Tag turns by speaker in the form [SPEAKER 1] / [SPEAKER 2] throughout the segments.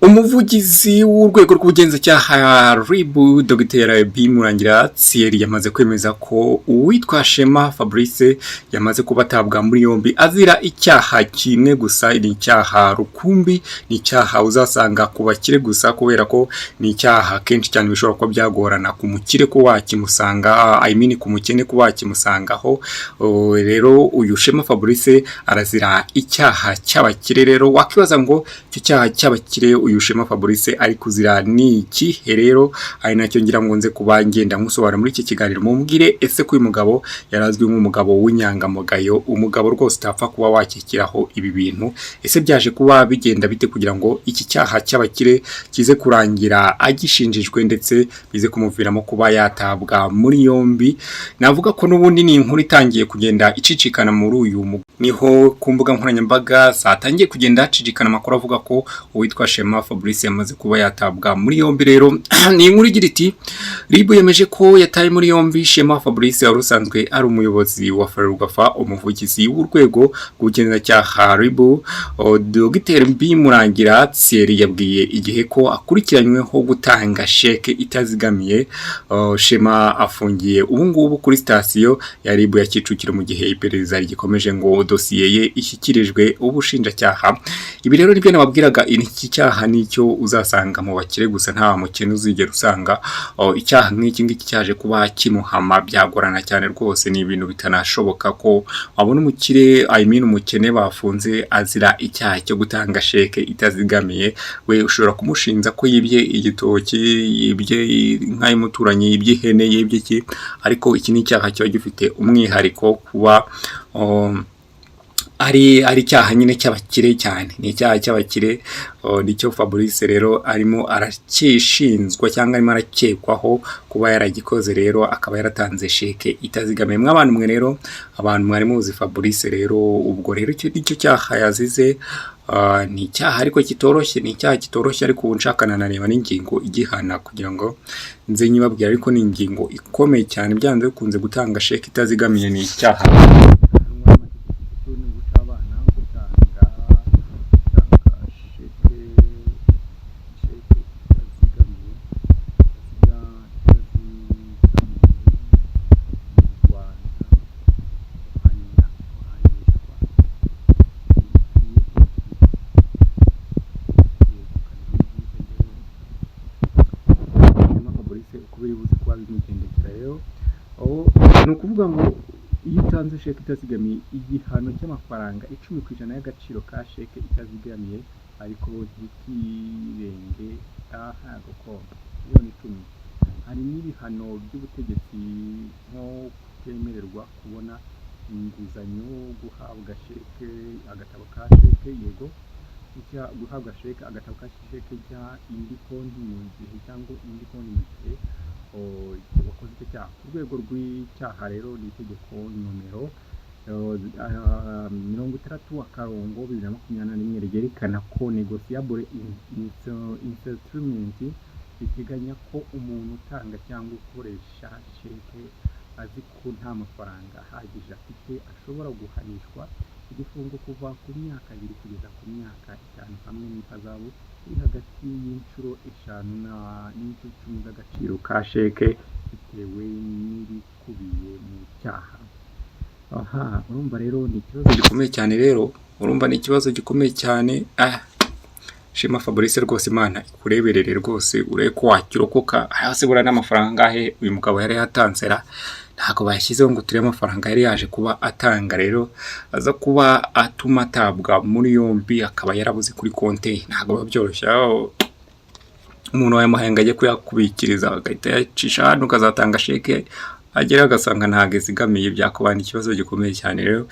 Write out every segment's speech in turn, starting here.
[SPEAKER 1] Umuvugizi w'urwego rw'ubugenzacyaha RIB, Dr B Murangira Thierry, yamaze kwemeza ko uwitwa Shema Fabrice yamaze kuba atabwa muri yombi azira icyaha kimwe gusa. Ni icyaha rukumbi, ni icyaha uzasanga ku bakire gusa, kubera ko ni icyaha kenshi cyane bishobora kuba byagorana ku mukire ko wakimusanga, I mean, ku mukene ko wakimusangaho. Rero uyu Shema Fabrice arazira icyaha cy'abakire. Rero wakibaza ngo icyo cyaha cy'abakire uyu Shema Fabrice ari kuzira ni ikihe? Rero ari nacyo ngira ngo nze kuba ngenda nkusobanura muri iki kiganiro. Mumbwire, ese ko uyu mugabo yarazwi nk'umugabo w'inyangamugayo, umugabo rwose utapfa kuba wakikiraho ibi bintu, ese byaje kuba bigenda bite kugira ngo iki cyaha cy'abakire kize kurangira agishinjijwe, ndetse bize kumuviramo kuba yatabwa muri yombi? Navuga ko n'ubundi ni inkuru itangiye kugenda icicikana muri uyu, niho ku mbuga nkoranyambaga zatangiye kugenda hacicikana amakuru avuga ko uwitwa Shema Fabrice yamaze kuba yatabwa muri yombi. Rero ni inkuru igira iti: "RIB yemeje ko yataye muri yombi Shema Fabrice wari usanzwe ari umuyobozi wa Ferwafa." Umuvugizi w'urwego rw'ubugenzacyaha RIB, Dr B Murangira Thierry, yabwiye IGIHE ko akurikiranyweho gutanga sheke itazigamiye. Shema afungiye ubu ngubu kuri sitasiyo ya RIB ya Kicukiro mu gihe iperereza rigikomeje ngo dosiye ye ishyikirijwe ubushinjacyaha. Ibi rero nibyo nababwiraga, iki cyaha nicyo uzasanga mu bakire gusa, nta mukene uzigera usanga icyaha nk'iki ngiki cyaje kuba kimuhama. Byagorana cyane rwose, ni ibintu bitanashoboka ko wabona umukire, I mean, umukene bafunze azira icyaha cyo gutanga sheke itazigamiye. We ushobora kumushinja ko yibye igitoki, yibye inka y'umuturanyi, yibye ihene, yibye iki, ariko iki ni icyaha kiba gifite umwihariko kuba ari icyaha nyine cy'abakire cyane, ni icyaha cy'abakire. Nicyo Fabrice rero arimo aracyishinzwa cyangwa arimo arakekwaho kuba yaragikoze, rero akaba yaratanze sheke itazigamiye. Mw'abantu mwe rero, abantu mwari muzi Fabrice rero, ubwo rero icyo nicyo cyaha yazize. Ni icyaha ariko kitoroshye, ni icyaha kitoroshye, ariko ubu nshaka nanareba n'ingingo igihana kugira ngo nze nyibabwira, ariko ni ingingo ikomeye cyane. Byanze bikunze gutanga sheke itazigamiye ni icyaha gihanwa n'amategeko, ni uguca abana. Gutanga sheke itazigamiye mu Rwanda uhanishwa iyihe? Yego, njyewe Shema Fabrice uko biri buze kuba bimugendekera rero, aho ni ukuvuga ngo iyo utanze sheke itazigamiye, igihano cy'amafaranga 10% y'agaciro ka sheke itazigamiye, ariko ntikirenge aha ko miliyoni 10. Hari n'ibihano by'ubutegetsi nko kutemererwa kubona inguzanyo, guhabwa sheke, agatabo ka sheke, yego, guhabwa sheke, agatabo ka sheke nshya, indi konti mu gihe cyangwa indi konti mu gihe wakoze icyo cyaha. Ku rwego rw'icyaha rero ni itegeko nomero 60-2021 ryerekana ko negotiable instrument, riteganya ko umuntu utanga cyangwa ukoresha sheke azi ko nta mafaranga ahagije afite ashobora guhanishwa igifungo kuva ku myaka 2 kugeza ku myaka 5, hamwe n'ihazabu iri hagati y'inshuro 5 n'inshuro 10 z'agaciro ka sheke, bitewe n'ibikubiye mu cyaha. Aha urumva rero ni ikibazo gikomeye cyane. Rero urumva ni ikibazo gikomeye cyane. Shema Fabrice, rwose Imana ikureberere rwose, urebe ko wakirokoka. Hasi buriya n'amafaranga angahe uyu mugabo yari yatanze ra? Ntabwo bayashyizeho ngo turebe amafaranga yari yaje kuba atanga, rero aza kuba atuma atabwa muri yombi, akaba yarabuze kuri konti ye. Ntabwo biba byoroshye aho umuntu wayamuhaye ngo ajye kuyakubikiriza, agahita yacisha hano, ukazatanga sheke, agera agasanga ntabwo izigamiye, byakubana ikibazo gikomeye cyane. Rero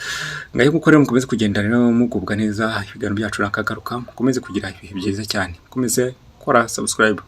[SPEAKER 1] ngaho kuko rero mukomeze kugenda rero mugubwa neza, ibiganiro byacu nakagaruka. Mukomeze kugira ibihe byiza cyane, mukomeze gukora subscribe.